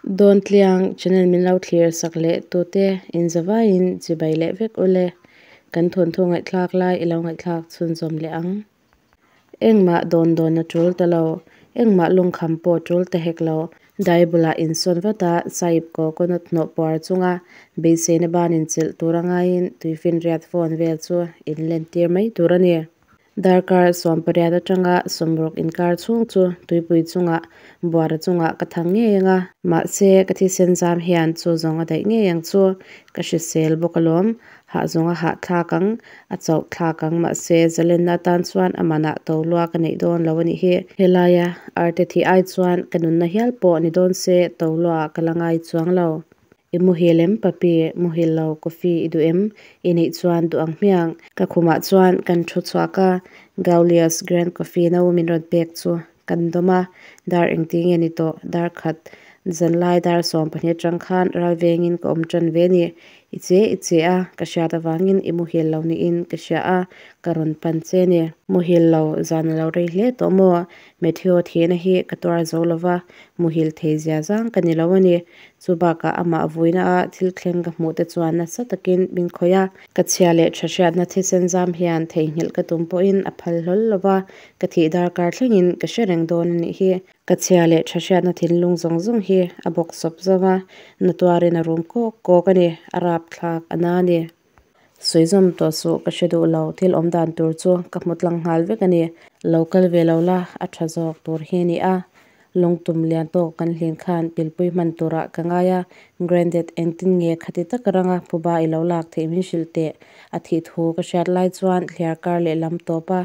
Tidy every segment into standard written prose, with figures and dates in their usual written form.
Dawntliang channel min lo thlir sak leh tute inzavaiin chibai leh vek ule. Kan thawnthu ngaihthlak lai i lo ngaihthlak chhunzawm leh ang. Engmah dawn dawn a tul ta lo, engmah lungkham pawh a tul ta hek lo. Dai bulah insawn vat a, sahip coconut hnawh puar chunga beiseina ban inchelh tura ngaiin tuifinriat phone vel chu inlentir mai tur a ni. Darkar 18 atanga 60 inkar chhung chu tuipui chungah buara chungah ka thang ngei ang a, mahse ka thisen zam hian chu zawng a daih ngei ang chu ka hrisel bawk alawm, hah zawng a hahthlak ang, a chauh thlak ang mahse zalenna atan chuan a manah to lua ka neih dawn lo a nih hi. Helaia arte thih ai chuan ka nunna hial pawh ni dawn se to luaah ka la ngai chuang lo. I muhil em Papi? Muhil lo, coffee i duh em? I neih chuan duh ang hmiang. Ka khumah chuan kan thu chhuak a, Gaulius Grand Coffee no min rawn pek chu kan dawm a, dar engti nge ni tawh, dar khat zanlai dar 12 atang khan ral vengin ka awm tan ve ni. I che i che a, ka hriat avangin i muhil lo niin ka hria a, ka rawn pan che ni. Muhil lo, zan a lo rei hle tawh maw? Matthew thihna hi ka tuar zo lova, muhil thei zia zang ka ni lo a ni. Chu bakah amah vuina a thil thleng ka hmuh te chuan nasa takin min khawih a. Ka chhia leh tha hriatna thisen zam hian theihnghilh ka tum pawhin a phal hlawl lova, ka thih darkar thlengin ka hre reng dawn a nih hi. Ka chhia leh tha hriatna thinlung zawng zawng hi a bawk sawp zo va, na tuarin a rum kawk kawk a ni, a rapthlak a na a ni. Sawi zawm tawh suh ka hre duh lo, thil awm dan tur chu ka hmu tlang nghal vek a ni. Lo kal ve lo la, a tha zawk tur hi a ni a. Lungtum lian tawk kan hlin khan pilpui hman turah ka ngai a, Grandad engtin nge khati taka ranga phuba i lo lak theih min hrilh teh a thih thu ka hriat lai chuan thliar kar leh lam tawp a.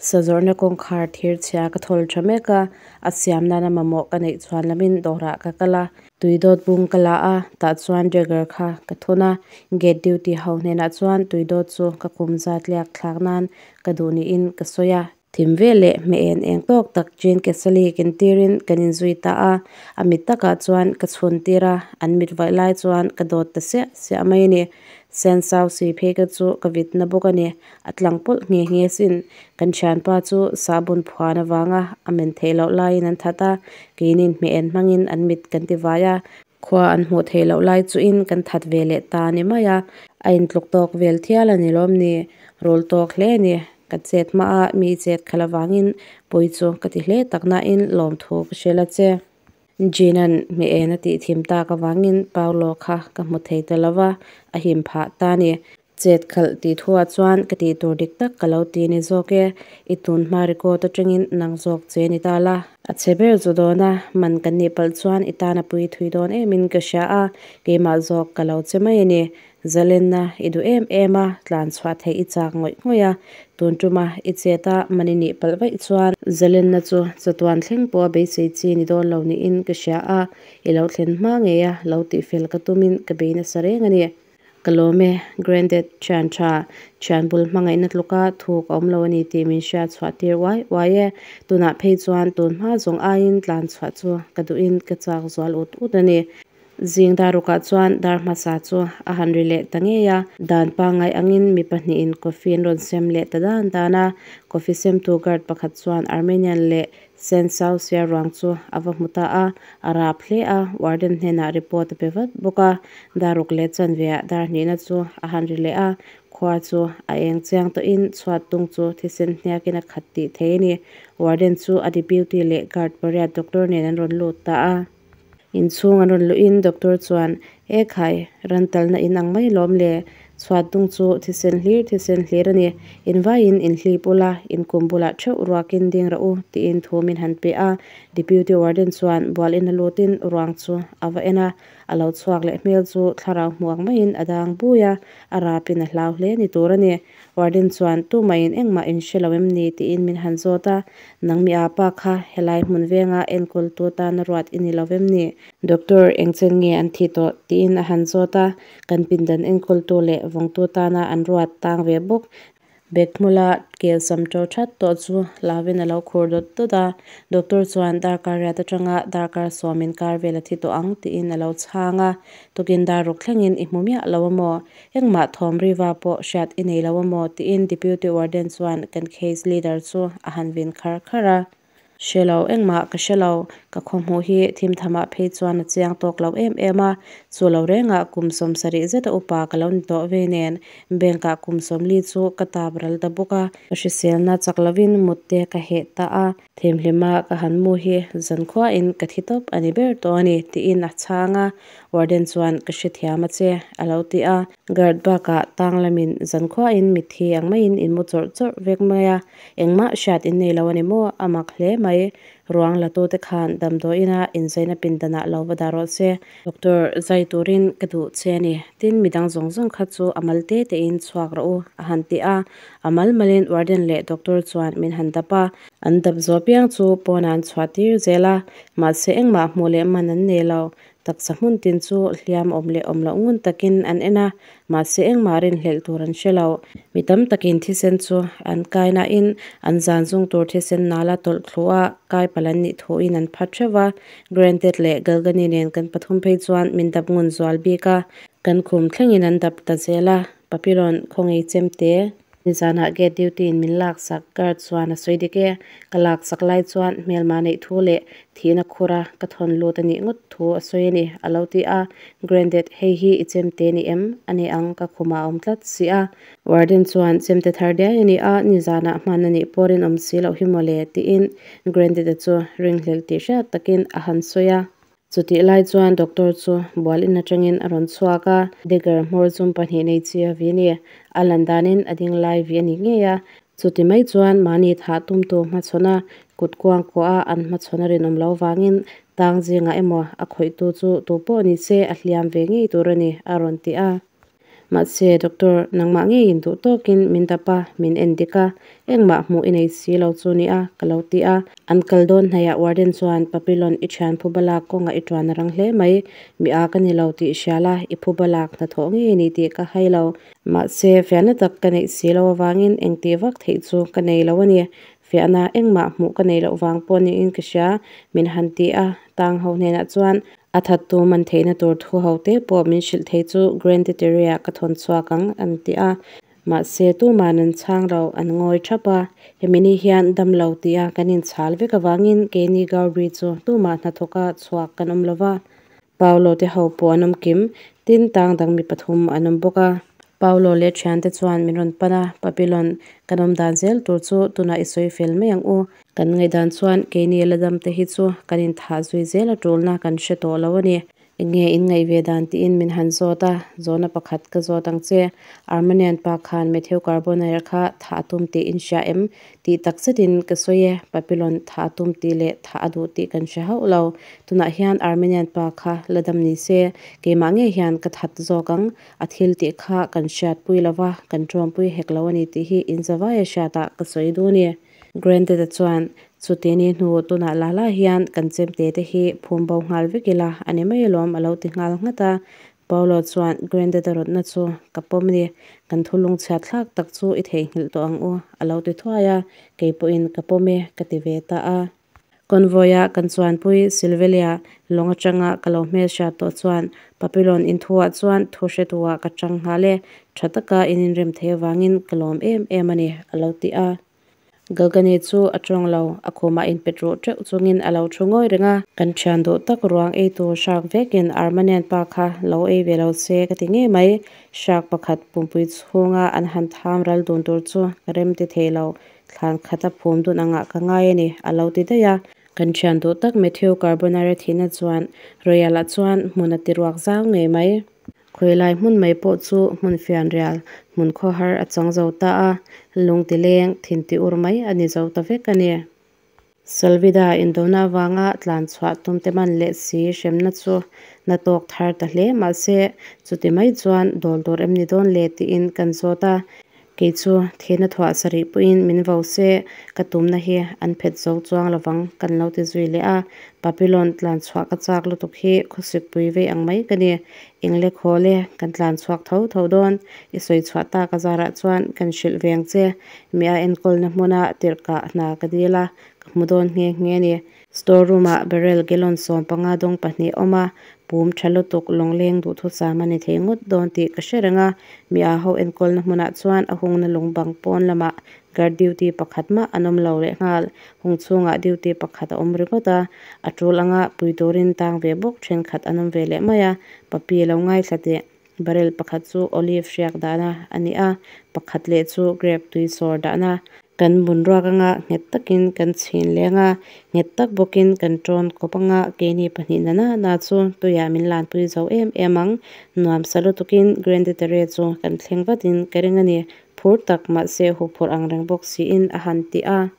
Sazawrhna kawngkhar thir chhia ka thawl tha mek a, a siam nana mamawh ka neih chhuan lamin dawrah ka kal a, tui dawt bung ka la a, tah chuan dagger kha ka thun a, gate duty ho hnenah chuan tui dawt chu ka kum zat liak thlak nan ka duh niin ka sawi a. Thim ve leh hmeh en eng tawk tak Jean Kesali ken tirin kan inzui ta a, a mit takah chuan ka chhun tir a, an mit vaih lai chuan ka dawt ta siah siah mai a ni. Sensau sui phei ka chu ka vit na bawk a ni. A tlang pawlh nghe nghe sin. Kan thianpa chu sahbun phuan avanga a men theih loh laiin an that a, keinin hmeh en hmangin an mit kan ti vai a, khua an hmuh theih loh lai chuin kan that ve leh ta a ni mai a. A intluk tawk vel thial a ni lawm ni? Rul tawk hle a ni. Ka chet hma a, mi chet khalh avangin pawi chu ka ti hle tak nain lawmthu ka hrilh a che. Jean-a'n hmeh en a tih thim tak avangin Paolo kha ka hmu thei ta lo va, a him phah ta a ni. Chet khalh tih thuah chuan ka tih tur dik tak ka lo ti ni zawk e, i tun hma record atangin nang zawk che ni ta la. A chhe ber zu dawn a, man kan nih palh chuan i tan a pui thui dawn emin ka hria a, keimah zawk ka lo che mai a ni. Zalenna i duh em em a, tlan chhuah theih i chak ngawih ngawih a, tun tuma i chet a man i nih palh vaih chuan zalenna chu chatuan thleng pawh a beisei chi ni dawn lo niin ka hria a, i lo thlen hma ngei a, lo tihfel ka tumin ka bei nasa reng a ni. Ka lawm e, Grandad, thian tha, thian bul hmangaihna tluka thuk a awm lo a ni tih min hriat chhuah tir uai uai e. Tunah phei chuan tun hma zawng aiin tlan chhuah chu ka duhin ka chak zual ut ut a ni. Zing dar rukah chuan dar hmasa chu a han ri leh ta ngei a, dan pangngai angin mi pahnihin coffee an rawn sem leh ta dan dan a. Coffee semtu guard pakhat chuan Armenian leh Sensausia ruang chu a va hmu ta a, a rap hle a, warden hnenah report a pe vat bawk a. Dar ruk leh chanveah dar hnihna chu a han ri leh a, khua chu a eng chiang tawhin chhuat tung chu thisen hniakin a khat tih thei a ni. Warden chu a deputy leh guard pariat doctor nen an rawn lut ta a. Inchhung an rawn luhin doctor chuan, E khai, ran talna in ang mai lawm le, chhuat dung chu thisen hlir thisen hlir a ni, invaiin inhlip ula, inkum bulah theuh ruakin ding rawh u, tiin thu min han pe a. Deputy Warden chuan bual in a lutin ruang chu a va en a, a lo chhuak leh hmel chu thlarau hmuak maiin a dang bui a, a rapin a hlau hle ni tur a ni. Warden chuan, Tumaiin engmah in hre lo em ni? tiin min han zawt a, Nang mi apa kha helai hmun venga enkawltu tana ruat i ni lo vem ni? Doctor, engchen nge an thi tawh? tiin a han zawt a, kan pindan enkawltu leh vawngtu tana an ruat tang ve bawk. Bag hmula kel sam to that tawh chu lavin a lo khur dawt dawt a, Doctor chuan darkar riat atanga darkar sawm inkar vel a thi tawh ang tiin a lo chhang a, tukin dar ruk thlengin i hmu miah lo a maw? Engmah thawm riva pawh hriat i nei lo a maw? tiin Deputy Warden chuan kan case leader chu a han vin khar khar a. Hre lo, engmah ka hre lo. Ka khawhmuh hi thim thamah phei chuan a chiang tawk lo em em a. Chu lo rengah kum 70 zeta upa ka lo ni tawh vei nen, bank ah kum 40 chu ka tap ral ta bawk a. Ka hriselna chak lovin mut te ka heh ta a. Thimhlima ka han mu hi zankhuain ka thi tawp a ni ber tawh a ni, tiin a chhang a. Warden chuan ka hrethiam a che, a lo ti a. Guard bakah tang lamin zankhuain mitthi ang maiin in mu chawrh chawrh vek mai a, engmah hriat in nei lo a ni maw? A mak hle mai. Ruang latute khan damdawiina inzaina pindanah lo va dah rawh se. Doctor, zai turin ka duh che a ni. Tin, midang zawng zawng kha chu a mal te tein chhuak rawh u, a han ti a. A mal malin warden leh doctor chuan min han dap a. An dap zawh piang chu pawnah an chhuah tir zel a, mahse engmah hmuh leh man an nei lo. Taksa hmun tin chu hliam awm leh awm loh ngun takin an en a, mahse engmah rinhlelh tur an hre lo. Mi tam takin thisen chu an kai nain an zan zung tur thisen nala tawlh thlu a kai palh an nih thuin an phat theuh va. Granted leh Galgani nen kan pathum phei chuan min dap ngun zual bik a, kan khum thlengin an dap ta zel a, Papillon khawngei chemte. Nizanah gate duty in min laksak, guard chuan a sawi dik e. Ka laksak lai chuan hmelma neih thu leh thihna khura ka thawn lut a nih ngawt thu a sawi a ni, a lo ti a. Grandad, hei hi i chemte ni em? A ni ang, ka khumah a awm tlat si a. Warden chuan chemte thar diai a ni a, nizanah hman a nih pawh rinawm si loh hi mawle, tiin Grandad-a chu ringhlelh tih hriat takin a han sawi a. Chutih lai chuan doctor chu bual in atangin a rawn chhuak a, dagger hmawr zum pahnih nei chi a vi a ni. A lan danin a ding lai vi a ni ngei a. Chuti mai chuan mahni thah tumtu hmachhawn a, kut kuang kuah a an hmachhawn a rinawm lo vangin tang zingah emaw a khawihtu chu tu pawh ni se a hliam ve ngei tur a ni, a rawn ti a. Mahse, doctor, nangmah ngeiin duh tawkin min dap a, min en dik a, engmah hmuh i nei si lo chu nia, ka lo ti a. An kal dawn hnaihah warden chuan, Papillon, i thian phuba lak kawngah i tuan a rang hle mai. Mi a ka ni lo tih hria la, i phuba lak hnathawh ngei a ni tih ka hai lo. Mahse, fiahna tak ka neih si lo avangin engtih vak theih chu ka nei lo a ni. Fiahna engmah hmuh ka nei loh vang pawh niin ka hria, min han ti a. Tang ho hnenah chuan a thattu man theihna tur thu ho te pawh min hrilh thei chu Grand Theatre-ah ka thawn chhuak ang, an ti a. Mahse, tuman an chhang lo, an ngawi thap a. Hemi ni hian dam lo tia kan inchhal vek avangin keini Gauri chu tumah hnathawka chhuak kan awm lo va. Paolo te ho pawh an awm kim, tin tang dang mi pathum an awm bawk a. Paolo leh thiante chuan min rawn pan a, Papillon, kan awm dan zel tur chu tunah i sawi fel mai ang u. Kan ngaihdan chuan keini la dam te hi chu kan inthah zui zel a tulna kan hre tawh lo a ni. Enge in ngaih ve dan tiin min han zawt a, zawhna pakhat ka zawt ang che. Armenian pa khan Matthew Carbonare kha thah a tum tih in hria em? Tih tak zetin ka sawi e, Papillon thah a tum tih leh thah a duh tih kan hre hauh lo. Tunah hian Armenian pa kha la dam ni se, keimah ngei hian ka that zawk ang. A thil tih kha kan hriatpui lo va, kan ṭawmpui hek lo a ni tih hi inzavaia hriatah ka sawi duh a ni. Grandad-a chuan, Chuti ni hnu tunah la la hian kan chemte te hi phum bo nghal vek ila a ni mai alawm a lo ti nghal nghat a. Paolo chuan Grandad-a rawtna chu ka pawm a ni, kan thu lungchhiat thlak tak chu i theihnghilh tawh ang u a lo ti thuai a, kei pawhin ka pawm e ka ti ve ta a. Convoy-a kan chuanpui Silvelia lawng atanga ka lo hmelhriat tawh chuan Papillon inthuah chuan thu hretuah ka chang nghal e, tha taka in inrem thei avangin ka lawm em em a ni a lo ti a. Galgani chu a tawng lo, a khumah inpet ruh teuh chungin a lo thu ngawi reng a. Kan thian duh tak ruang ei tur shark vekin Armanian pa kha lo ei ve lo se ka ti ngei mai. Shark pakhat pumpui chhunga an han tham ral dun tur chu ka rem ti thei lo, thlan khat a phum dun angah ka ngai a ni, a lo ti daih a. Kan thian duh tak Matthew Carbonara thihna chuan Royal-a chuan hmun a ti ruak zau ngei mai. Khawilai hmun mai pawh chu hmun fianrial, hmun khawhar a chang zo ta a, lung ti leng, thin ti ur mai a ni zo ta vek a ni. Salvida indona avanga tlan chhuah tum te man leh si hremna chu na tawk thar ta hle mahse chuti mai chuan dawl tur em ni dawn le tiin kan zawt a. Kei chu thihna thuah sarih pawhin min vo se, ka tumna hi an phet zo chuang lovang kan lo ti zui leh a. Papillon tlan chhuah ka chak lutuk hi khawsikpui vei ang mai ka ni. Eng le khawl e, kan tlan chhuak tho tho dawn. I sawi chhuah tak a zarah chuan kan hrilh ve ang che. Mi a enkawlna hmuna tirhkah hna ka dil a, ka hmu dawn nghe nghe a ni. Store room-ah barrel gallon 15 dawng pahnih a awm a, pum tha lutuk lawngleng duhthusam a ni thei ngawt dawn tih ka hre reng a. Mi a ho enkawlna hmunah chuan a hungna lung bang pawn lamah Guard duty pakhat mah an awm lo lehnghal. Hung chhungah duty pakhat a awm ringawt a, a tul anga pui turin tang ve bawk thenkhat an awm ve leh mai a. Papi lo ngaithla teh. Barrel pakhat chu olive hriak dahna a ni a, pakhat leh chu grape tui sawr dahna. Kan bunruak anga nghet takin kan chhin leng a, nghet tak bawkin kan tawn kawp anga keini pahnihna nana chu tuiah min lanpui zo em em ang. Nuam sa lutukin Grande Terre chu kan thleng vatin ka ring a ni. Phur tak mahse huphurh ang reng bawk siin a han ti a.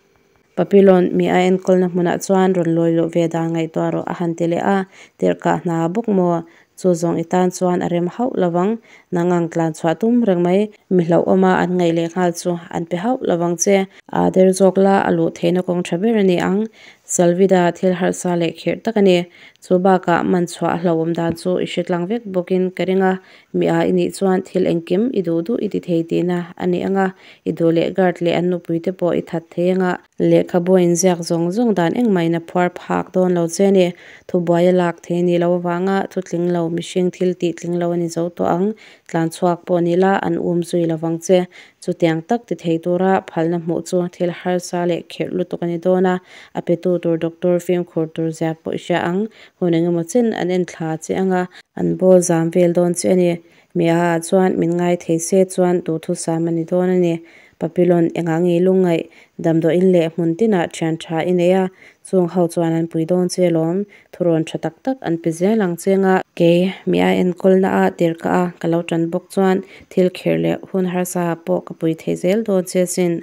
Papilon mi a enkawlna hmunah chuan rawn lawi luh ve dan ngaihtuah rawh a han ti leh a, tirhkah hna bawk maw? Chu zawng i tan chuan a rem hauh lo vang. Nang ang tlan chhuah tum reng mai, mi hlauhawma an ngaih leh nghal chu an pe hauh lo vang che. Aa der zawk la, a luh theihna kawng tha ber a ni ang. Salvida thil harsa leh khirh tak a ni. Chu bakah man chhuah a hlauhawm dan chu i hre tlang vek bawkin ka ring a, mi a i nih chuan thil engkim i duh duh i ti thei tihna a ni ang a, i duh leh guard leh an nupui te pawh i that thei ang a. Lehkhabu inziak zawng zawng dan engmah in a phuar phak dawn lo che a ni. Thubuai a lak thei a nih loh avanga thu tling lo mihring thil tih tling lo a ni zo tawh ang. Tlan chhuak pawh ni la an um zui lo vang che. Chutiang tak ti thei tura phalna hmuh chu thil harsa leh khirh lutuk a ni dawn a, a petu tur doctor fimkhur tur zia pawh i hria ang. Hun engemaw chen an en thla che ang a, an bawl zam vel dawn che a ni. Mi a ah chuan min ngai thei se chuan duhthusam a ni dawn a ni. Papilon engah nge lungngaih, damdawiin leh hmun tinah thian tha i nei a, chung ho chuan an pui dawn che lawm, thurawn tha tak tak an pe zel ang che nga. Kei, mi a enkawlna a tirhka a ka lo tan bawk chuan thil kherh leh hun harsa pawh ka pui thei zel dawn che sin.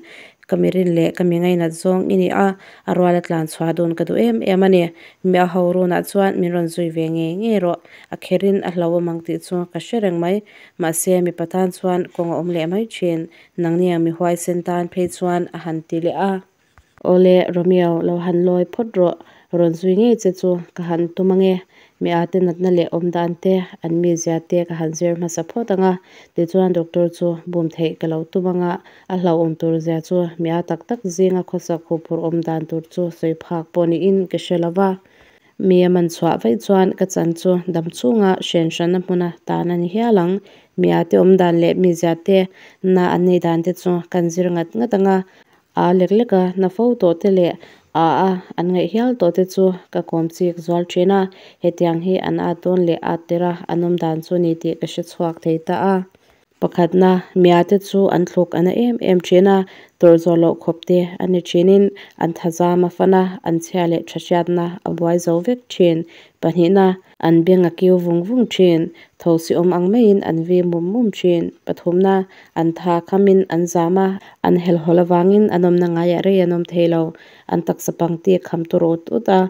Ka mi rin leh ka mi ngainat zawng i ni a, a ruala tlan chhuah dun ka duh em em a ni. Mi a ho runah chuan min rawn zui ve ngei ngei rawh. A kherin a hlauhawm ang tih chu ka hre reng mai. Mahse, mipa tan chuan kawng a awm leh mai thin. Nangni ang mi huaisen tan phei chuan a han ti leh a. Awle, Romeo, lo han lawi phawt rawh. Rawn zui ngei che chu ka han tum ange. Mi ate natna leh awm dan te, an mizia te ka han zir hmasa phawt ang a. Tichuan doctor chu bum theih ka lo tum ang a, a hlauhawm tur zia chu mi a tak tak zinga khawsak huphurh awm dan tur chu sawi phak pawh niin ka hre lo va. Mi a man chhuah vaih chuan ka chan chu dam chhunga hren hranna hmuna tan a ni hial ang. Mi ate awm dan leh mizia te na an neih dan te chu kan zir ngat ngat ang a. A lek lek a, na fo tawh te leh a a an ngaih hial tawh te chu ka kawm chik zual thin a, hetiang hi an at dawn leh at tir a an awm dan chu ni tih ka hre chhuak thei ta a. Pakhatna, Mia te chu an thluk a na em em thin a, tawrh zawh loh khawp te a ni thinin an thazam a fan a, an chhia leh tha hriatna a buai zo vek thin. Pahnihna, an beng a kiu vung vung thin, thosi awm ang maiin an vi mum mum thin. Pathumna, an tha khamin an zam a, an helhawlh avangin an awmna ngaiah rei an awm thei lo. An taksa pangti a kham tur ut ut a,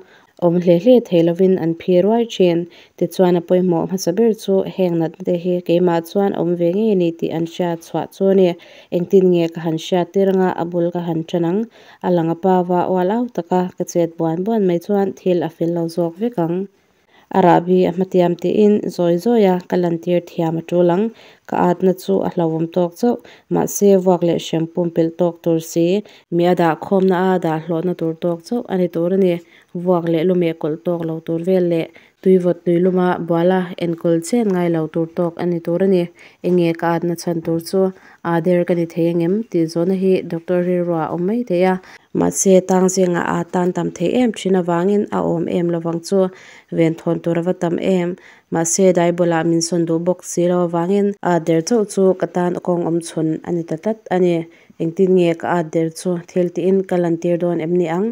awm hle hle thei lovin an phi ruai thin. Tichuan a pawimawh hmasa ber chu heng natna te hi keimah chuan awm ve ngei a ni tih an hriat chhuah chu a ni. Engtin nge ka han hriat tir anga a bul ka han tan ang? A lang a pava ual au taka ka chet buan buan mai chuan thil a fel lo zawk vek ang. A rahbi a hmatiam tiin zawi zawi a ka lantir thiam a tul ang. Ka atna chu a hlauhawm tawk chauh. Mahse vuak leh hrem pumpelh tawk tur si. Mi a dah khawmna a dah hlawhna tur tawk chauh a ni tur a ni. Vuak leh lumeh kawlh tawk lo tur vel leh tuivawt tuiluma buala enkawl chen ngai lo tur tawk a ni tur a ni. Enge ka atna chhan tur chu aa der ka ni thei angem tih zawhna hi doctor rilruah a awm mai thei a. Mahse, tang zingah aa tan tam thei em thin avangin a awm em lovang chu venthawn tur a va tam em. Mahse, Daibulah min sawn duh bawk si lo avangin aa der chauh chu ka tan kawng awm chhun a ni ta tlat a ni. Engtin nge ka aa der chu thil tiin ka lantir dawn em ni ang?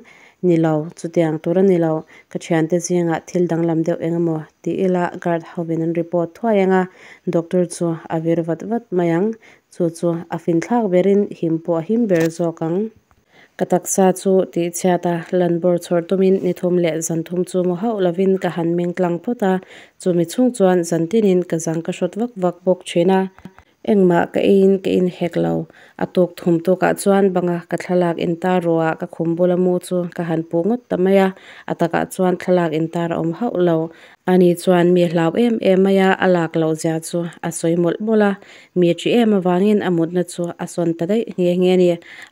Ni lo, chutiang tur a ni lo. Ka thiante zingah thil danglam deuh eng emaw ti ila guard hovin an report thuai ang a, doctor chu a vir vat vat mai ang. Chu chu a finthlak berin him pawh a him ber zawk ang. Ka taksa chu tihchhiat a, lan bawr chhawr tumin ni thum leh zan thum chu mu hauh lovin ka han meng tlang phawt a, chumi chhung chuan zan tinin ka zang ka hrawt vak vak bawk thin a. Engmah ka eiin ka inhek lo. A tuk thum tukah chuan banga ka thlalak intar ruah ka khum bula mu chu ka han puh ngawt ta mai a, a takah chuan thlalak intar a awm hauh lo. Ani chuan mi hlau em em mai a, a lak loh zia chu a sawi mawlh mawlh a. Mi ṭi em avangin a mutna chu a sawn ta daih nghe nghe a ni.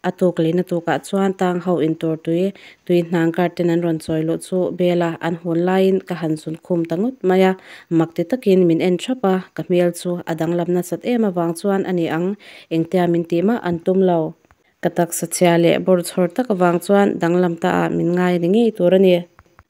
A tuk lehna tukah chuan tang ho intur tui, tui hnang kar ten an rawn chawi luh chu bel a, an hun laiin ka han zun khum ta ngawt mai a. Mak ti takin min en thap a, ka hmel chu a danglam nasat em avang chuan a ni ang, engtia min tih mah an tum lo. Ka taksa chhia leh bawrchhawr tak avang chuan danglam ta ah min ngai ni ngei tur a ni.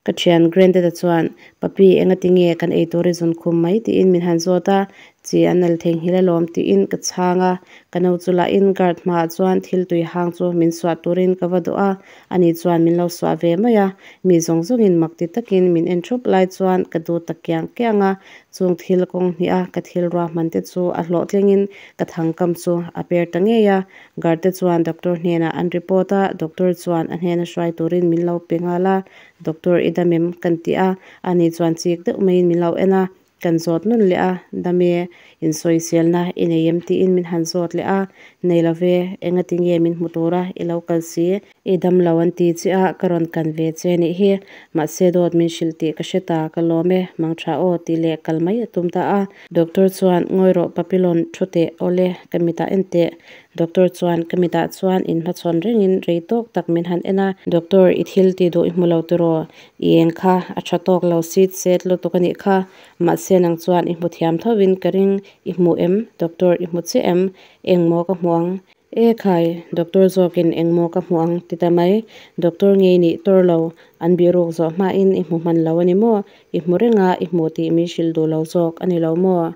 Ka thian Grandad-a chuan, Papi, engati nge kan eitur i zun khum mai? tiin min han zawt a, Chi an nal theihnghilh alawm tiin ka chhang a. Ka no chu lahin guard hmaah chuan thil tui hang chu min suah turin ka va dawh a, ani chuan min lo suah ve mai a. Mi zawng zawngin mak ti takin min en thup lai chuan ka duh ta kiang kiang a, chung thil kawng hnih a ka thil ruahman te chu a hlawhtlingin ka thangkam chu a per ta ngei a. Guard te chuan doctor hnenah an report a, doctor chuan a hnena hruai turin min lo pe nghal a, Doctor i dam em? kan ti a, ani chuan chik deuh maiin min lo en a, kan zawt nun leh a, Dam e, insawiselna i nei em? tiin min han zawt leh a, Nei lo ve, engati nge min hmu tura i lo kal si? I dam lo an ti che a, ka rawn kan ve che nih hi, mahse dawt min hrilh tih ka hre ta, ka lawm e, mangtha aw tih leh kal mai a tum ta a. Doctor chuan, Ngawi rawh Papillon, thu teh, awle, ka mitah en teh. Doctor chuan ka mitah chuan inhmachhawn rengin rei tawk tak min han en a. Doctor, i thil tih duh i hmu lo tiraw? I eng kha a tha tawk lo sit set lutuk a nih kha. Mahse nang chuan i hmu thiam thovin ka ring, i hmu em? Doctor, i hmu chiah em? Engmaw ka hmu ang? E khai, doctor zawkin engmaw ka hmu ang ti ta mai. Doctor ngei nih tor lo, an bihruk zawh hmain i hmu hman lo a ni maw? I hmu reng a, i hmu tih min hrilh duh lo zawk a ni lo maw?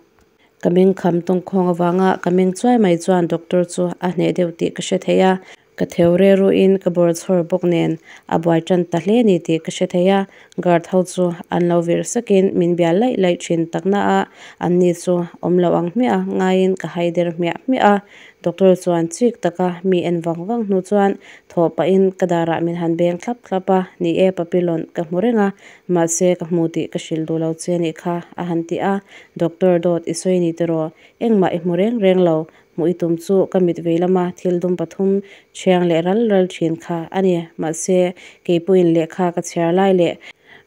Ka meng kham tawngkhawng avanga ka meng chuai mai chuan doctor chu a hneh deuh tih ka hre thei a, ka theu re ruin ka bawr chhawr bawk nen a buai tan ta hle ni tih ka hre thei a, guard ho chu an lo vir sakin min bial laih laih thin tak na a, an ni chu awm lo ang hmiah a ngaiin ka hai der hmiah hmiah a, doctor chuan chik taka mi en vang vang hnu chuan thawh pahin ka darah min han beng thlap thlap a, ni e Papillon ka hmu reng a, mahse ka hmu tih ka hrilh duh lo che nih kha a han ti a, Doctor dawt i sawi ni tiraw? Engmah i hmu reng reng lo. Hmuh i tum chu ka mit vei lama thil dum pathum thiang leh ral ral thin kha a ni. Mahse, kei pawhin lehkha ka chhiar lai leh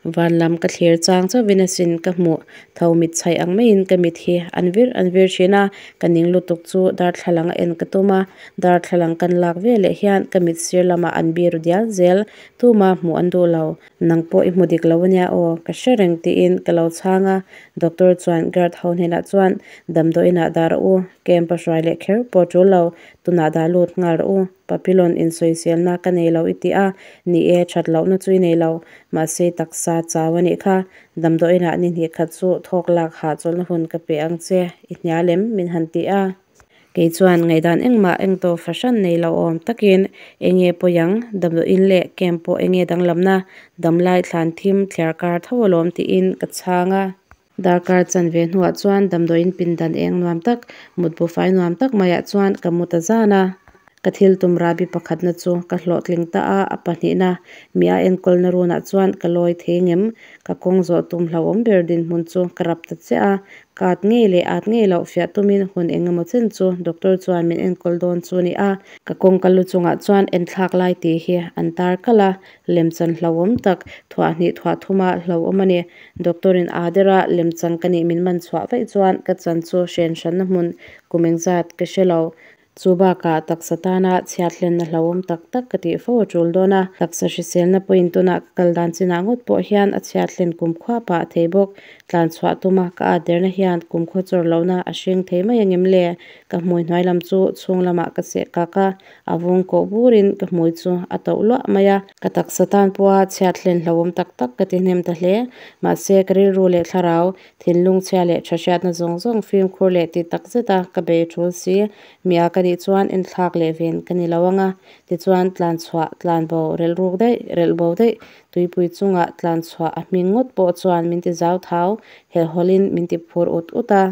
van lam ka thlir chang chauhin asin ka hmuh tho mit chhaih ang maiin ka mit hi an vir an vir thin a, ka ning lutuk chu darthlalang a en ka tum a, darthlalang kan lak ve leh hian ka mit sir lamah an biru dial zel. Tuma hmuh an duh lo. Nang pawh i hmu dik lo ania aw, ka hre reng tiin ka lo chhang a, doctor chuan guard ho hnenah chuan damdawiinah dah rawh u, camp a hruai leh kher pawh tul lo, tunah dah lut nghal rawh u, Papillon insawiselna ka nei lo i ti a, ni e, that lohna chu i nei lo, mahse taksa chau a nih kha, damdawiinah ni hnih khat chu thawk lak hahchawlhna hun ka pe ang che, i hnial em? min han ti a. Kei chuan ngaihdan engmah engto fahran nei lo awm takin enge pawi ang, damdawiin leh camp pawh enge danglamna, damlai thlan thim thliar kar tho alawm tiin ka chhang a. Darkar chanve hnuah chuan damdawiin pindan eng nuam tak, mutbu fai nuam tak maiah chuan ka mu ta zan a. Ka thil tum rahbi pakhatna chu ka hlawhtling ta a, a pahnihna mi a enkawlna runah chuan ka lawi thei ngem? Ka kawng zawh tum hlauhawm ber dinhmun chu ka rap ta chiah a, ka at ngei leh at ngei loh fiah tumin hun eng emaw chen chu doctor chuan min enkawl dawn chu a ni a. Ka kawngka lu chungah chuan enthlak lai tih hi an tar kalh a, lemchan hlauhawm tak thuah hnih thuah thuma hlauhawm a ni. Doctor in aa dera lemchan ka nih min man chhuah vaih chuan ka chan chu hren hranna hmun kum engzat ka hre lo. Chu bakah taksa tana chhiat hlenna hlauhawm tak tak ka tih fo a tul dawn a, taksa hriselna pawhin tunah ka kal dan chinah ngawt pawh hian a chhiat hlen kumkhua pah a thei bawk. Tlan chhuah tuma ka at derna hian kumkhua chawr lohna a hring thei mai angem le? Ka hmui hnuai lam chu chhung lamah ka seh kak a, a vung kawh burin ka hmui chu a toh luah mai a. Ka taksa tan pawha chhiat hlen hlauhawm tak tak ka ti hnem ta hle. Mahse, ka rilru leh thlarau, thinlung chhia leh tha hriatna zawng zawng fimkhur leh ti tak zeta ka bei tul si. Mia ka nih chuan enthlak leh ven ka ni lo ang a, tichuan tlan chhuah, tlan bo, relh ruk daih, relh bo daih, tuipui chungah tlan chhuah a hming ngawt pawh chuan min ti zau thau, helhhawlhin min ti phur ut ut a.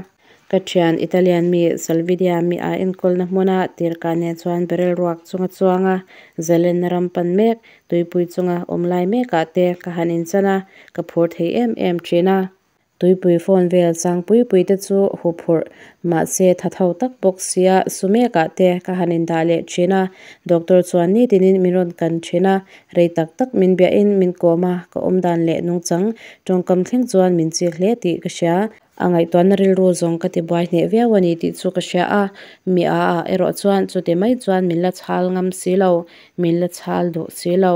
Ka thian Italian mi Salvidia mi a enkawlna hmuna tirhkah nen chuan barrel ruak chunga chuanga zalenna ram pan mek, tuipui chunga awm lai mekah te ka han inchan a, ka phur thei em em thin a. Tuipui phone vel chang pui pui te chu huphurh mahse tha tho tak bawk sia Sumekah te ka han indah leh thin a, doctor chuan nitinin min rawn kan thin a, rei tak tak min biahin min kawm a, ka awmdan leh nungchang tawngkam thleng chuan min chik hle tih ka hria. A ngaihtuahna rilru zawng ka tibuai hneh viau a ni tih chu ka hria a, mi a ah erawh chuan chuti mai chuan min la chhal ngam si lo, min la chhal duh si lo.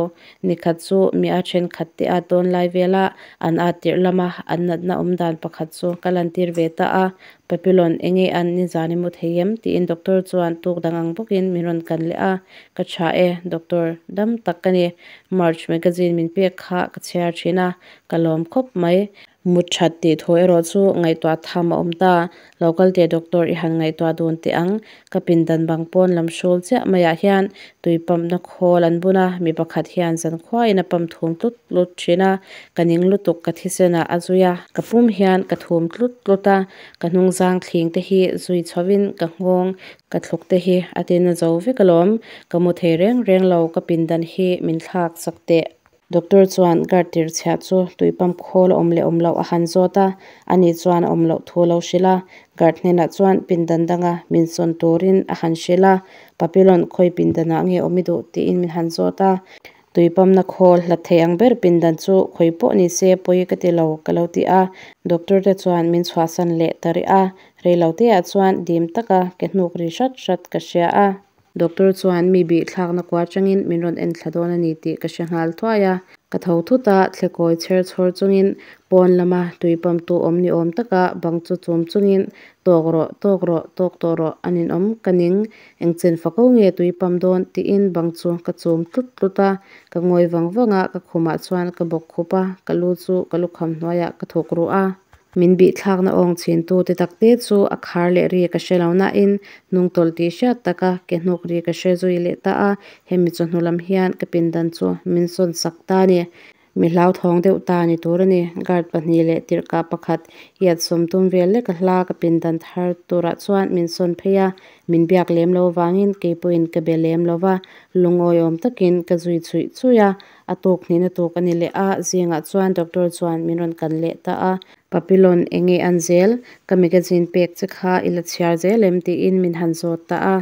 Nikhat chu mi a thenkhat te at dawn lai vela an at tirh lama an natna awm dan pakhat chu ka lantir ve ta a, Papillon enge an nizan i mu thei em? tiin doctor chuan tuk dang ang bawkin min rawn kan leh a, ka tha e doctor dam tak ka ni, March magazine min pek kha ka chhiar thin a, ka lawm khawp mai. Mut that tih thu erawh chu ngaihtuah tham a awm ta. Lo kal teh doctor i han ngaihtuah dun teh ang. Ka pindan bang pawn lam hrul chiah maiah hian tui pump na khawl an bun a, mi pakhat hian zankhuain a pump thum tlut tlut thin a, ka ning lutuk ka thisen ah a zui a, ka pum hian ka thum tlut tlut a, ka hnungzang thling te hi zui chhovin ka nghawng ka thluk te hi a tina zo vek alawm. Ka mu thei reng reng lo, ka pindan hi min thlak sak teh. Doctor chuan guard tir chhiah chu tui pump khawl a awm leh awm loh a han zawt a, ani chuan a awm loh thu a lo hrilh a. Guard hnenah chuan pindan danga min sawn turin a han hrilh a, Papillon khawi pindanah nge awm i duh tiin min han zawt a. Tui pump na khawl hlat thei ang ber pindan chu khawi pawh ni se pawi ka ti lo ka lo ti a. Doctor te chuan min chhuahsan leh ta rih a, reiloteah chuan dim taka ke hnuk ri hrat hrat ka hria a. Doctor chuan mi bih thlakna kua atangin min rawn en thla dawn a ni tih ka hre nghal thuai a. Ka tho thut a, thlekawi chher chhawr chungin pawn lama tui pump tu awm ni awm taka bang chu chum chungin tawk rawh, tawk rawh, tawk tawh rawh a ninawm ka ning, engchen fako nge tui pump dawn tiin bang chu ka chum tlut tlut a. Ka ngawi vang vang a, ka khumah chuan ka bawk khup a, ka lu chu ka lukham hnuaiah ka thawk ruh a. Min bihthlakna awng chhintu te tak te chu a khar leh ri ka hre lo nain hnungtawlh tih hriat taka ke hnuk ri ka hre zui leh ta a, hemi chawhnu lam hian ka pindan chu min sawn sak ta a ni. Mi hlauthawng deuh ta ni tur a ni. Guard pahnih leh tirhkah pakhat iat sawm tum vel lek a hla ka pindan thar turah chuan min sawn phei a, min biak lem lo vangin kei pawhin ka be lem lo va, lungawi awm takin ka zui chhuih chhuih a. A tuk hnihna tuk a ni leh a, zingah chuan doctor chuan min rawn kan leh ta a. Papillon enge an zel? Ka magazine pek che kha i la chhiar zel em? tiin min han zawt ta a.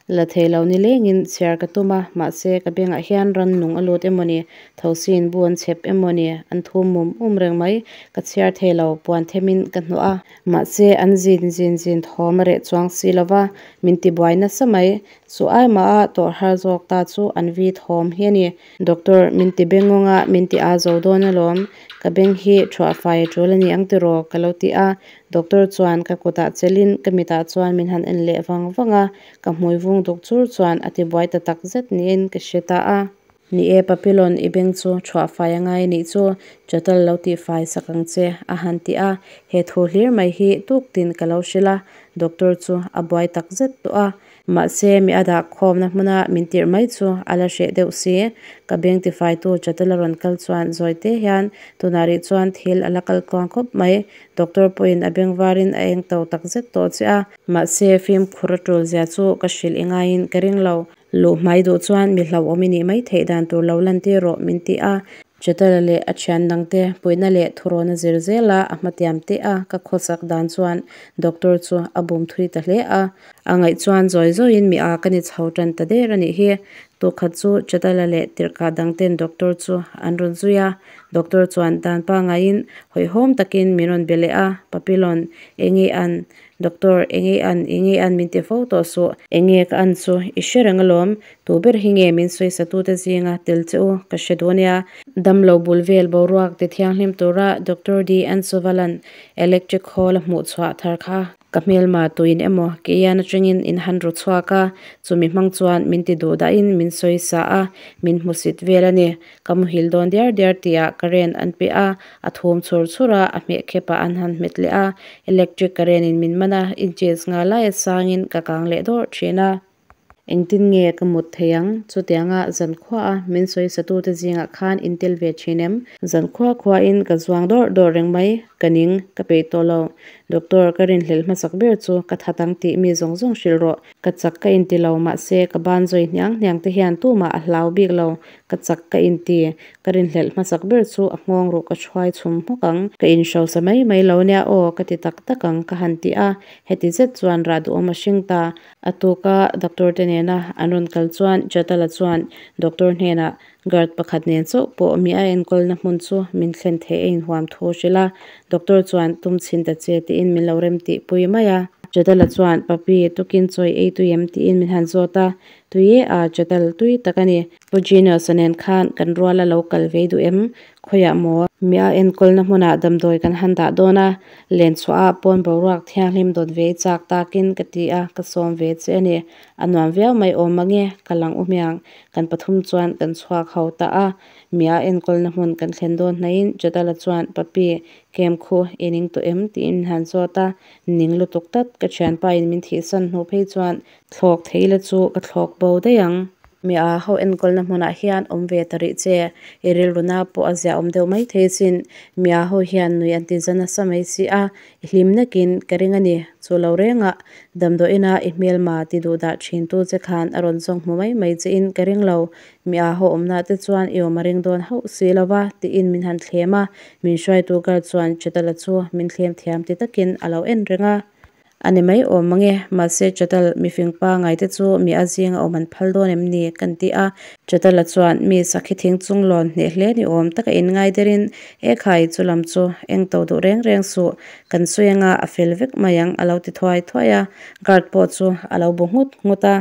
La thei lo ni lengin chhiar ka tum a, mahse ka bengah hian rannung a lut emaw ni, thosin bu an chhep emaw ni, an thum mum mum reng mai. Ka chhiar thei lo, puan themin ka hnawh a. Mahse an zin zin zin thawm a reh chuang si lo va, min tibuai nasa mai. Chu ai maha tawrh har zawk ta chu an vi thawm hi a ni. Doctor, min ti bengawng a, min ti aa zo dawn alawm. Ka beng hi thuah fai a tul a ni ang tiraw? ka lo ti a. Doctor chuan ka kutah chelhin ka mitah chuan min han en leh vang vang a, ka hmui vung duk chur chuan a tibuai ta tak zet niin ka hre ta a. Ni e, Papillon, i beng chu thuah fai a ngai a nih chu, chatal lo tih fai sak ang che, a han ti a. He thu hlir mai hi tuk tin ka lo hrilh a, doctor chu a buai tak zet tawh a. Mahse, mi a dah khawmna hmuna min tirh mai chu a la hreh deuh si. Ka beng tifaitu chatal a rawn kal chuan zawi te hian tunah rih chuan thil a la kal tluang khawp mai. Doctor pawhin a beng varin a eng to tak zet tawh che a. Mahse, fimkhur a tul zia chu ka hrilh i ngaiin ka ring lo. Luh hmai duh chuan mi hlauhawm i nih mai theih dan tur lo lan tir rawh min ti a. Chetala leh a thian dangte puihna leh thurawn a zir zel a, a hmatiam teh a, ka khawsak dan chuan doctor chu a bum thui ta hle a. A ngaih chuan zawi zawiin mi a ka ni chho tan ta der a nih hi. Tukhat chu Chetala leh tirhkah dangten doctor chu an rawn zui a, doctor chuan dan pangaiin hawihhawm takin min rawn be leh a, Papillon, enge an? Doctor, enge an, enge an min ti fo tawh suh. Enge ka an chu i hre reng alawm, tu ber hi nge min sawisatute zinga tel che u ka hre duh ania. Damlo bul vel boruak ti thianghlim tura Doctor D Ansuvalan electric khawl a hmuh chhuah thar kha ka hmelma tuin emaw keian atangin in han ru chhuak a, chumi hmang chuan min ti duh dahin min sawisa a, min hmusit vel a ni. Ka muhil dawn diar diar tihah current an pe a, a thum chhur chhur a, a hmeh khepah an han hmet leh a, electric current in min man a, inches nga laia sangin ka kang leh dawrh thin a. Engtin nge ka mut thei ang? Chutianga zankhua a min sawisatute zingah khan in tel ve thin em? Zankhua khuain ka zuang dawrh dawrh reng mai, ka ning, ka peih tawh lo. Doctor, ka rinhlelh hmasak ber chu ka that ang tih mi zawng zawng hrilh rawh. Ka chak ka inti lo, mahse ka ban zawi hniang hniang te hian tumah a hlau bik lo. Ka chak ka inti, ka rinhlelh hmasak ber chu a nghawng ruh ka hruai chhum hmawk ang. Ka inhrosa mai mai lo nia aw, ka ti tak tak ang ka han ti a, heti zet chuan rah duhawm a hring ta. A tuka doctor te nena an rawn kal chuan Chatala chuan doctor hnenah Guard pakhat nen chauh pawh mi a enkawlna hmun chu min thlen theih a inhuam thu a hrilh a. Doctor chuan tum chhin ta che tiin min lo rem tih pui mai a. Chetala chuan, Papi, tukin chawi ei tui em? tiin min han zawt a. Tui e a, Chetal tui tak a ni. Pu Genius-a nen khan kan rual a lo kal ve duh em? Khawiah maw? Mi a enkawlna hmunah damdawi kan han dah dawn a, len chhuah a pawn boruak thianghlim dawt ve chak takin ka ti a, ka sawm ve che a ni. A nuam viau mai awm mange, ka lang u hmiang. Kan pathum chuan kan chhuak ho ta a. Mi a enkawlna hmun kan thlen dawn hnaihin Jadala chuan, Papi, kem khu i ning tawh em? tiin min han zawt a. Ning lutuk tlat, ka thianpain min thihsan hnu phei chuan thlawk thei la chu ka thlawk bo daih ang. Mi a ho enkawlna hmunah hian awm ve ta rih che, i rilruna pawh a ziahawm deuh mai thei sin. Mi a ho hian nui an ti za nasa mai si a, i hlim nakin ka ring a ni. Chu lo rengah damdawiina i hmelma ti duh dah thintu che khan a rawn zawng hmu mai mai che in ka ring lo. Mi a ho awmna te chuan i awm a ring dawn hauh si lo va tiin min han thlem a, min hruaitu guard chuan Chetala chu min thlem thiam ti takin a lo en reng a. A ni mai awm mange, mahse Chatal mifing pangai te chu mi a zinga awm an phal dawn em ni? kan ti a. Chatala chuan mi sakhi thing chung lawn hneh hle ni awm taka inngai derin, E khai, chu lam chu eng to duh reng reng suh, kan sawi anga a fel vek mai ang a lo ti thuai thuai a, guard pawh chu a lo bu nghut nghut a.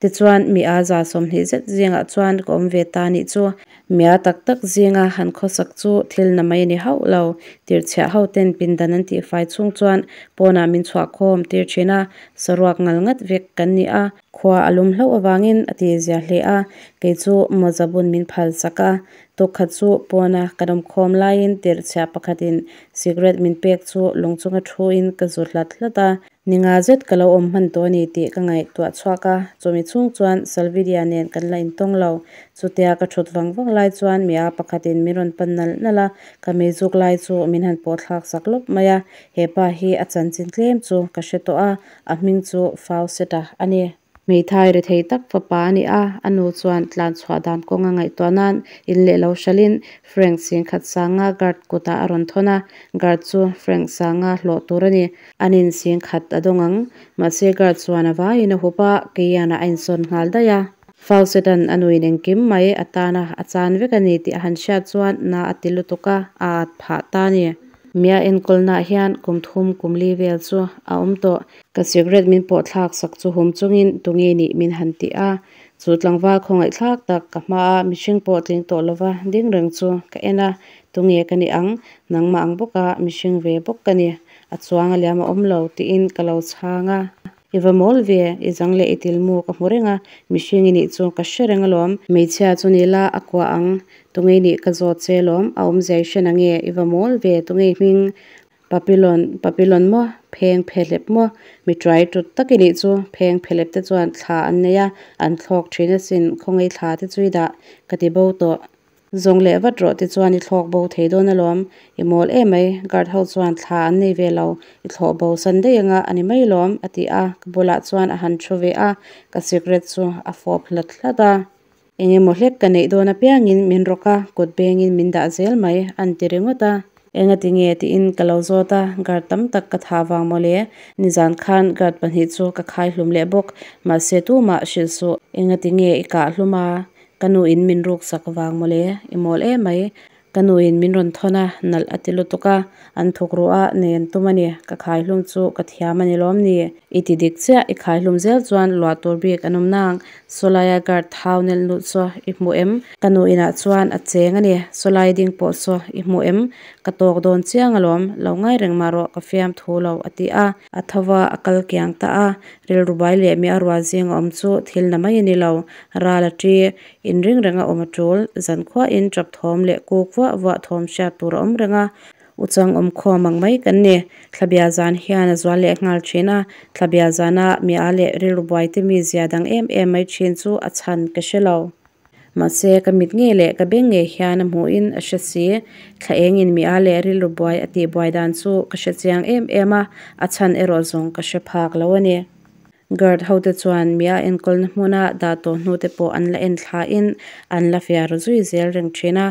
Tichuan, mi a za 20 zet zingah chuan ka awm ve ta nih chu. Mi a tak tak zinga han khawsak chu thil na mai a ni hauh lo. Tirchhiah ho ten pindan an tihfai chhung chuan pawnah min chhuah khawm tir thin a, saruak ngal ngat vek kan ni a. Khua a lum hlauh avangin a tizia hle a, kei chu mawza bun min phal sak a. Tukkhat chu pawna kan awm khawm laiin tirchhiah pakhatin cigarette min pek chu lung chunga thuin ka zu hlat hlat a. Ni nga zet ka lo awm hman tawh a ni tih ka ngaihtuah chhuak a, chumi chhung chuan Salvidia nen kan la intawng lo. Chutia ka thut vang vang lai chuan mi a pakhatin min rawn pan nalh nalh a, ka meizuk lai chu min han pawh thlak sak lawp mai a. He pa hi a chanchin tlem chu ka hre tawh a, a hming chu Fawcett-a a ni. Hmeithai rethei tak fapa a ni a, a nu chuan tlan chhuah dan kawnga ngaihtuah nan in leh lo hralhin Frank singkhat sanga guard kutah a rawn thawn a, guard chu Frank sanga hlawh tur a ni. An in singkhat a dawng ang. Mahse guard chuan a vaiin a hup a, keianah a insawn nghal daih a. Fawcett-a'n a nuin engkim mai a tana a chan vek a ni tih a han hriat chuan na a ti lutuk a, a at phah ta a ni. Mia enkawlnaah hian kum thum kum li vel chu a awm tawh. Ka cigarette min pawh thlak sak chu hum chungin tunge nih min han ti a. Chu tlangval khawngaihthlak tak ka hmaa mihring pawh tling tawh lova ding reng chu ka en a, tunge ka ni ang, nangmah ang bawka mihring ve bawk ka ni, a chuang a liam a awm lo tiin ka lo chhang a. I va mawl ve, i zang leh i tilmu ka hmu reng a, mihring i nih chu ka hre reng alawm. Hmeichhia chu ni la a kuah ang, tunge nih ka zawt che alawm, a awmzia i hre nange, i va mawl ve, tunge i hming Papilon, Papilon maw, pheng phehlep maw, mi tuai tut tak i nih chu, pheng phehlep te chuan thla an nei a, an thlawk thin asin, khawngaih thla te chu i dah, ka ti bo tawh. Zawng leh vat rawh ti chuan i thlawk bo thei dawn alawm, i mawl emai, guard ho chuan thla an nei ve lo, i thlawh bo san daih anga a ni mai lawm, a ti a, ka bulah chuan a han thu ve a, ka cigarette chu a fawp hlat hlat a. Eng emaw hlek ka neih dawn apiangin min rawk a, kut bengin min dah zel mai, an ti ringawt a. Engati nge tiin ka lo zawt a, guard tam tak ka thah vang mawle, nizan khan guard pahnih chu ka khai hlum leh bawk, mahse tumah hrilh suh, engati nge i kah hlum a? Ka nu in min ruk sak vang mawle, i mawl emai. Ka nu in min rawn thawn a, nalh a ti lutuk a, an thuk ruh a, nei an tum a ni, ka khai hlum chu ka thiam a ni lawm ni? I ti dik chiah, i khai hlum zel chuan luah tur bik an awm nang, sawlaia guard thau nelh nulh chu i hmu em? Ka nu inah chuan a cheng a ni, sawlai ding pawh saw i hmu em? Ka tawk dawn chiang alawm, lo ngai reng mah rawh, ka fiam thu lo a ti a. A tho va, a kal kiang ta a, rilru bai leh mi a rual zing a awm chu thil na mai a ni lo, ral a ṭi, inring reng a awm a ṭul, zankhuain ṭap thawm leh kuk vuah vuah thawm hriat tur a awm reng a, uchang awm khawm ang mai kan ni. Thlabia zan hian a zual leh nghal ṭhin a, thlabia zana mi a leh rilru buaite mizia dang em em mai ṭhin chu a chhan ka hre lo. Mahse, ka mit ngei leh ka beng ngei hian a hmuhin a hre si. Thla engin mi a leh rilru buai a tih buai dan chu ka hre chiang em em a, a chhan erawh zawng ka hre phak lo a ni. Guard hote chuan mi a enkawlna hmuna dah tawh hnute pawh an la en thlain an la fiah ru zui zel reng thin a.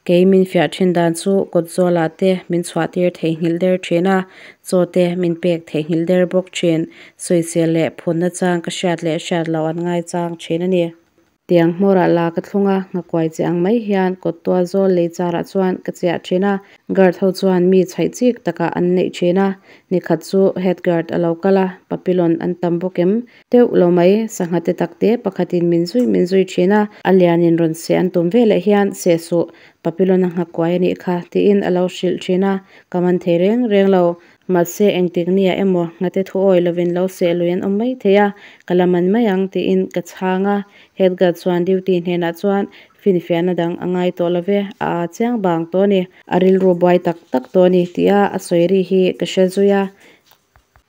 Kei min fiah thin dan chu kawt zawlah te min chhuah tir theihnghilh der thin a, chaw te min pek theihnghilh der bawk thin. Sawisel leh phunna chang ka hriat leh hriat loh an ngaichang thin a ni. Tiang hmawrah la ka thlung a, nghakuai che ang mai hian kawt tual zawl lei charah chuan ka chiah thin a. Guard ho chuan mi chhaih chik takah an neih thin a. Nikhat chu head guard a lo kal a, papilon an tam bawk em? Teuh lo mai, sangha te tak te pakhatin min zui min zui thin a, a lianin rawn seh an tum veleh hian seh suh, papilon a nghakuai a nih kha tiin a lo hrilh thin a, ka man thei reng reng lo. Mahse engtik nia emaw nghate thu awi lovin lo seh lui an awm mai thei a, ka la man mai ang tiin ka chhang a. Head guard chuan duty hnenah chuan finfiahna dang a ngai tawh lo ve, a aa chiang bang tawh a ni. A rilru buai tak tak tawh a ni tia a sawi ri hi ka hre zui a.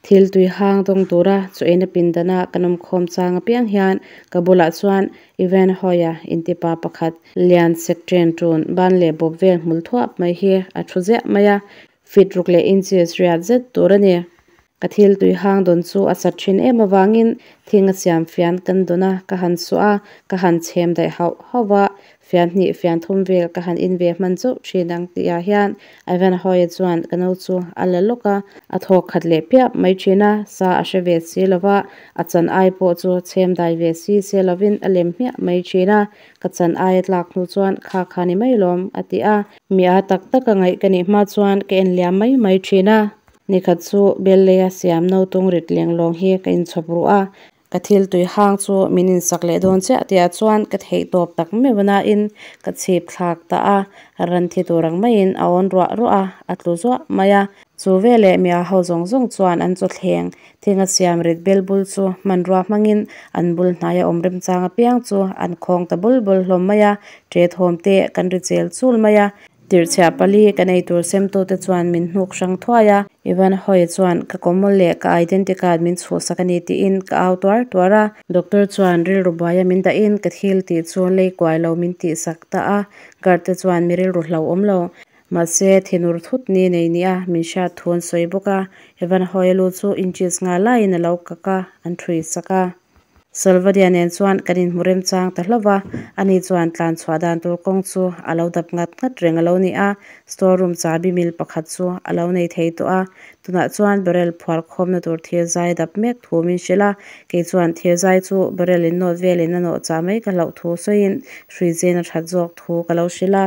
Thil tui hang dawng tura chaw eina pindana kan awm khawm chang apiang hian ka bulah chuan Ivanhoe-a intipa pakhat lian sek chen tun ban leh bawp vel hmul thuap mai hi a thu ziah mai a. Feet ruk leh inches riat zet tur a ni. Ka thil tui hang dawn chu a sat thin em avangin thing a siam fian kan dawn a, ka han suah a, ka han chhem daih hauh hauh va, fian hnih fian thum vel ka han in ve hman chauh thin ang tihah hian Ivanhoe chuan ka no chu a la lawk a, a thawk khat leh piap mai thin a, sa a hre ve si lo va, a chan ai pawh chu chhem dai ve si se lovin a lem hmiah mai thin a, ka chan ai a tlak hnu chuan kha kha ni mai lawm a ti a. Mi a tak tak a ngaih ka nih hma chuan ka en liam mai mai thin a. Nikhat chu Belleia siam no tung rit leng lawng hi ka inchhawp ruh a, ka thil tui hang chu min insak leh dawn chiah tihah chuan ka theih tawp tak meuh nain ka chhip thlak ta a, ran thi tur ang maiin a awn ruah ruah a, a tlu zuah mai a. Chu veleh mi a ho zawng zawng chuan an chawthleng thinga siam rit bel bul chu hmanrua hmangin an bul hnaia awm remchang apiang chu an khawng ta bul bul hlawm mai a, ṭe thawm te kan ri chel chul mai a. Tirhchhiah pali kan ei tur semtute chuan min hnuk hrang thuai a, Ivanhoe chuan ka kawmawlh leh ka identity card min chhuhsak a ni tiin ka au tuar tuar a. Doctor chuan rilru buaia min dahin ka thil tih chu lei kuai lo min tihsak ta a, guard te chuan mi rilru hlauhawm lo. Mahse thinur thut ni nei nia min hriat thu an sawi bawk a, Ivanhoe lu chu inches nga laiin a lo kak a, an thui sak a. Salvadia nen chuan kan inhmu remchang ta hlauh va, ani chuan tlan chhuah dan tur kawng chu a lo dap ngat ngat reng a lo ni a, store room chabi mil pakhat chu a lo nei thei tawh a, tunah chuan barrel phuar khawmna tur thir zai a dap mek thu min hrilh a, kei chuan thir zai chu barrel in nawt velin a nawh chah mai ka hlauh thu sawiin hrui zen a that zawk thu ka lo hrilh a.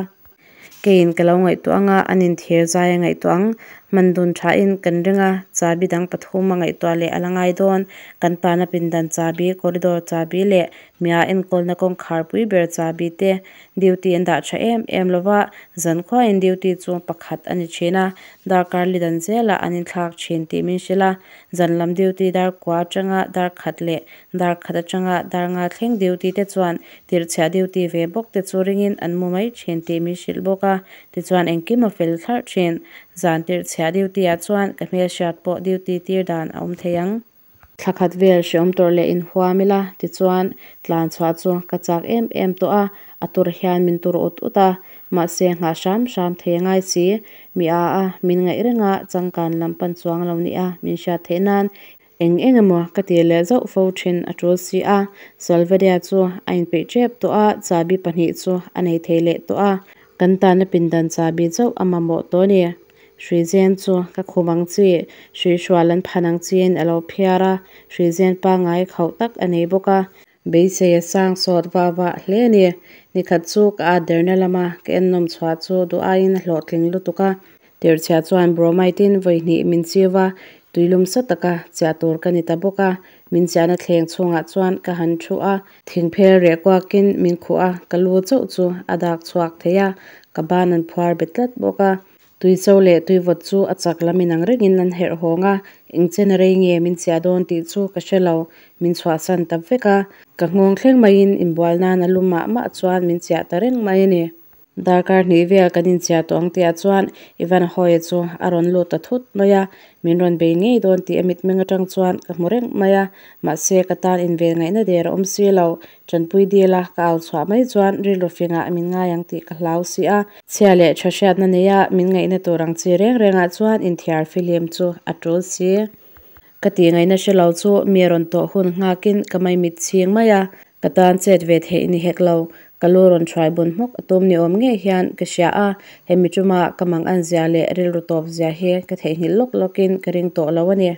Keiin ka lo ngaihtuah anga an inthir zai a ngaihtuah ang. Hman dun thain kan ring a, chabi dang pathum a ngaihtuah leh a la ngai dawn. Kan tana pindan chabi, corridor chabi leh mia enkawlna kawngkhar pui ber chabi te duty an dah tha em em lo va, zankhuain duty chu pakhat a ni thin a, darkar li dan zelah an inthlak thin tih min hrilh a. Zan lam duty dar kua atanga dar khat leh dar khat atanga dar nga thleng duty te chuan tirhchhiah duty ve bawk te chu ringin an mu mai thin tih min hrilh bawk a, tichuan engkim a fel thlarh thin. Zan tirhchhiah duty ah chuan ka hmelhriat pawh duty tir dan a awm thei ang. Thla khat vel hreawm tawrh leh inhuam ila, tichuan tlan chhuah chu ka chak em em tawh a, a tur hian min tur ut ut a, mahse nghah hram hram thei a ngai si. Mi a a, min ngaih reng a, changkan lam pan chuang lo nia min hriat theih nan Eng eng emaw ka ti leh zauh fo thin a tul si a, Salvadia chu a inpeih tep tawh a, chabi pahnih chu a nei thei leh tawh a, kan tana pindan chabi chauh a mamawh tawh a ni. Hruizen chu ka khum ang chi, hruihrual an phan ang chiin a lo phiar a, hruizen pangngai khauh tak a nei bawk a. Beisei a sang sawt vah vah hle a ni. Nikhat chu ka at derna lama ka ennawm chhuah chu duh aiin a hlawhtling lutuk a. Tirhchhiah chuan bromide-in vawi hnih min chiu va, tuilum sa taka chiah tur ka ni ta bawk a. Min chiahna thleng chhungah chuan ka han thu a. Thingphel reh kuakin min khuh a, ka lu chauh chu a dak chhuak thei a, ka ban an phuar bet tlat bawk a. Tuicho leh tuivawt chu a chak lam inang rengin an herh hawng a, eng chen a rei nge min chiah dawn tih chu ka hre lo, min chhuahsan ta vek a. Ka nghawng thleng maiin inbual nan a lu mah mah chuan min chiah ta reng mai a ni. Darkar hnih vel kan inchiah tawh ang tihah chuan Ivanhoe chu a rawn lut ta thut mai a, min rawn bei ngei dawn tih a mitmeng atang chuan ka hmu reng mai a, mahse ka tan inven ngaihna der a awm si lo. Tanpui dil a ka au chhuah mai chuan rilru fingah min ngai ang tih ka hlau si a. Chhia leh tha hriatna neia min ngaihna tur ang chi reng rengah chuan inthiar fihlim chu a tul si. Ka tih ngaihna hre lo chu mi rawn tawh hun nghakin ka maimit chhing mai a, ka tan chet ve theih ni hek lo. Ka lu rawn hruai bun hmawk a tum ni awm ngei hian ka hria a, hemi tuma ka mang an zia leh rilru tawp zia hi ka theihnghilh lawk lawkin ka ring tawh lo a ni.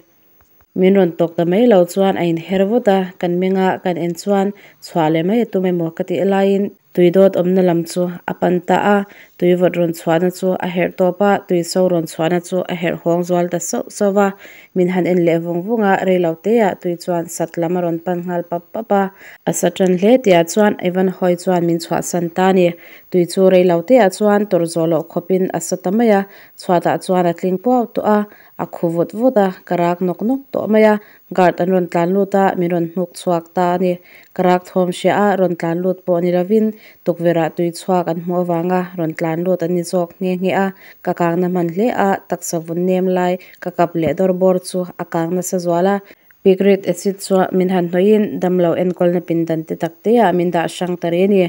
Min rawn tawk ta mai lo chuan a inher vut a, kan meng a, kan en chuan chhuah leh mai a tum emaw ka tih laiin tui dawt awmna lam chu a pan ta a, tui vawt rawn chhuahna chu a herh tawp a, tui so rawn chhuahna chu a herh hawng zual ta sauh sauh va, min han en leh vung vung a, rei lo te ah tui chuan sat lam a rawn pan nghal pap pap a, a sa tan hle tih ah chuan Ivanhoe chuan min chhuahsan ta a ni, tui chu rei lo te ah chuan tawrh zawh loh khawpin a sa ta mai a, chhuatah chuan a tling puau tawh a. A khu vut vut a, ka rak nawk nawk tawh mai a, guard an rawn tlan lut a, min rawn hnuk chhuak ta a ni. Ka rak thawm hria a, rawn tlan lut pawh ni lovin tukverh ah tui chhuak an hmuh avanga rawn tlan lut an ni zawk nghe nghe a, ka kang na hman hle a, taksa vun nem lai ka kap leh dawr bawr chu a kang nasa zual a. Pigrit acid chuan min han hnawih in damlo enkawlna pindan te tak te ah min dah hrang ta rih a ni.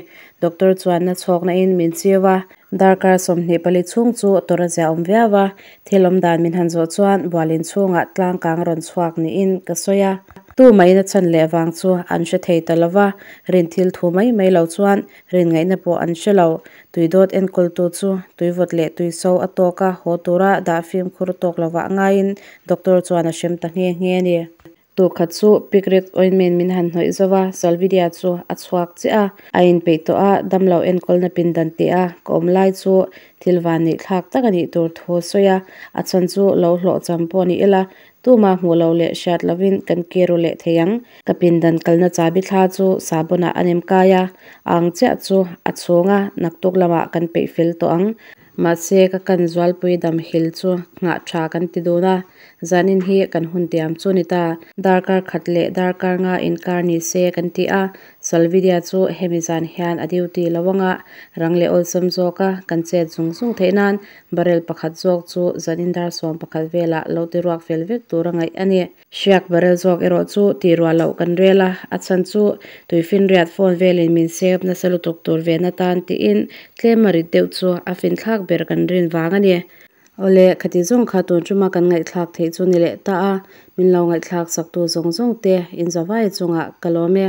Doctor chuan na chhawkna in min chiu a, darkar 24 chhung chu tawrh a ziah awm viau a, thil awm dan min han zawh chuan bualin chhungah tlang kang rawn chhuak niin ka sawi a. Tu mahin a chhan leh vang chu an hre thei ta lo va, rin thil thu mai mai lo chuan rin ngaihna pawh an hre lo. Tuidawt enkawltu chu tuivawt leh tuiso a tawk a, haw tura dah fimkhur tawk lovah ngaiin doctor chuan a hrem ta nghe nghe a ni. Tukhat chu Picret ointment min han hnawih zo va, Salvidia chu a chhuak chiah a. A inpeih tawh a, damlo enkawlna pindan teh a ka awm lai chu thil van neih thlak tak a nih tur thu a sawi a, a chhan chu lo hlawhcham pawh ni ila, tuma hmuh lo leh hriat lovin kan ke ru leh thei ang. Ka pindan kalna chabi thla chu sahbawnah a nem kai a, a ang chiah chu a chhung a, naktuk lamah kan peih fel tawh ang. Mahse, ka kan zualpui dam hil chu nghah tha kan ti dun a, zanin hi kan hun tiam chu ni ta. Darkar khat leh darkar nga inkar ni se kan ti a, Salvidia chu hemi zan hian a duty lo anga rang leh awlsam zawka kan chet zung zung theih nan barrel pakhat zawk chu zanin dar 11 velah lo ti ruak fel vek tur a ngaih a ni. Hriak barrel zawk erawh chu tih ruah loh kan rel a, a chhan chu tuifinriat phone velin min sep nasa lutuk tur ve na tan tiin tlem a rit deuh chu a finthlak ber kan rin vang a ni. Awle, khati zawng kha tun tuma kan ngaihthlak theih chu ni leh ta a, min lo ngaihthlak saktu zawng zawng te inzawvai chungah ka lawm e.